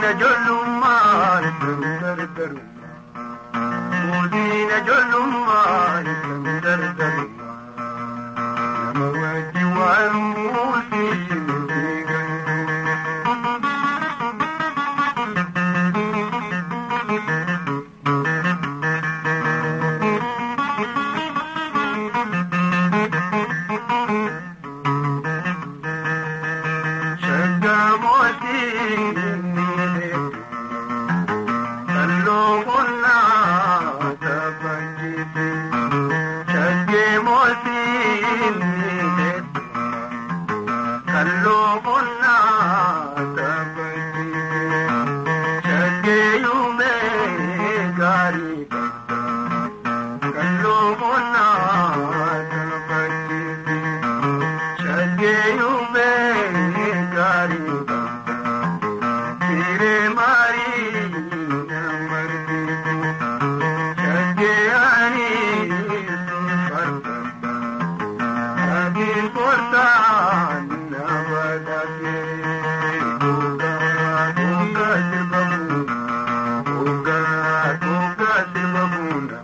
Ijoollummaa tan dardarummaa. Muuziin ijoollummaa tan dardarummaa. Nama wajji waan muusii miti galtu. Shaggaa mootii inni beektu. Kalloo qonnaa taphachiise. Shaggee mootii inni beektu. Kalloo qonnaa taphachiise. Shaggee yuumee gaarii qabda. Kalloo qonnaa taphachiise. Shaggee yuumee gaarii qabda. Siree maarii namarsiise. Shaggee ani farfadha. Adiin koortaan nama dhaabee. Gogaa gogaa sirba buuna. Gogaa gogaa sirba buuna.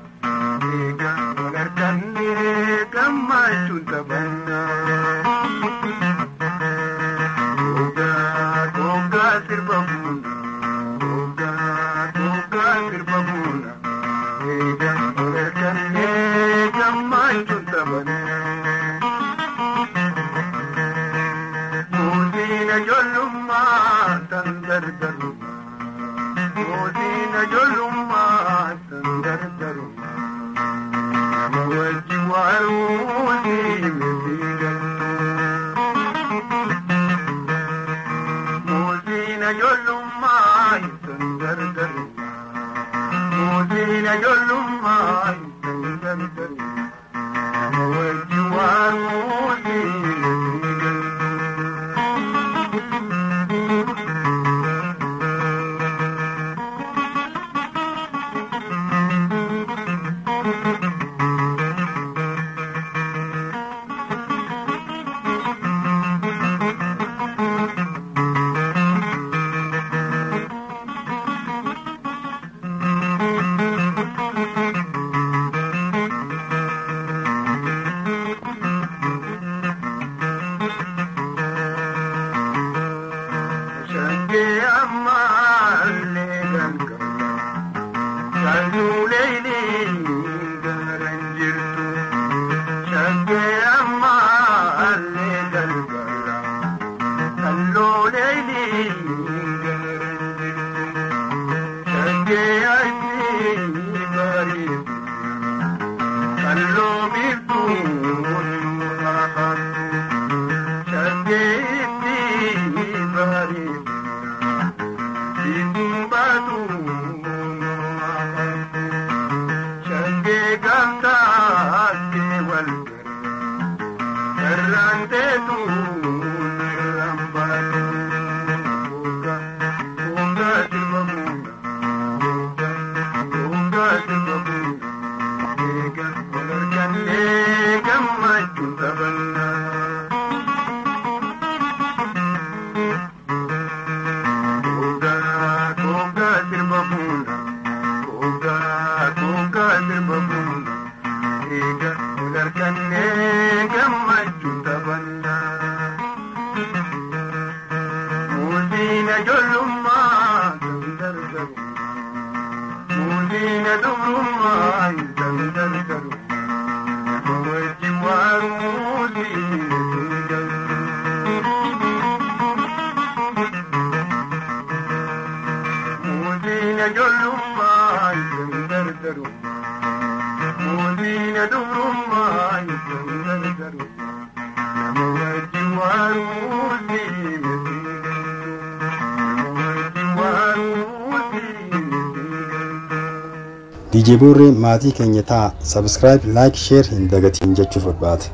Egaa wal harkannee gammachuun taphannaa. Gogaa gogaa sirba buuna. Gogaa gogaa sirba buuna. Egaa wal harkannee gammachuun taphannaa. Muuziin ijoollummaa tan dardarummaa. Muuziin ijoollummaa tan dardarummaa. Nama wajji waan muuzii miti galtu. Muuziin ijoollummaa tan dardarummaa. Muuziin ijoollummaa tan dardarummaa. Nama wajji waan muuzii miti galtu. Shaggee ammaallee galgala. Kalluu leelii garan jirtu. Shaggee ammaallee galgala. Kalluu leelii garan jirtu. Shaggee achii bareedu. Kalloo biiftuu nu Shaggee itti bareedu. Biiftuu baatu nu Shaggee gamtaakee wal gara. Karraan teetu narraan baatu. Gogaa gogaa sirba buuna. Gogaa gogaa sirba buuna. Egaa wal harkannee gammachuun taphannaa. Gogaa gogaa sirba buuna. Gogaa gogaa sirba buuna. Egaa wal harkannee gammachuun taphannaa. Muuziin ijoollummaa tan dardarummaa. Muuziin dubrummaa tan dardarummaa. Nama wajji waan muuzii miti galtu. Muuziin ijoollummaa tan dardarummaa. Muuziin dubrummaa tan dardarummaa. Nama wajji waan muuzii miti galtu. Nama wajji waan muuzii miti galtu. DJ Boorree maatii keenya ta'a. Subscribe, like, share hin dagatiin jechuuf barbaada.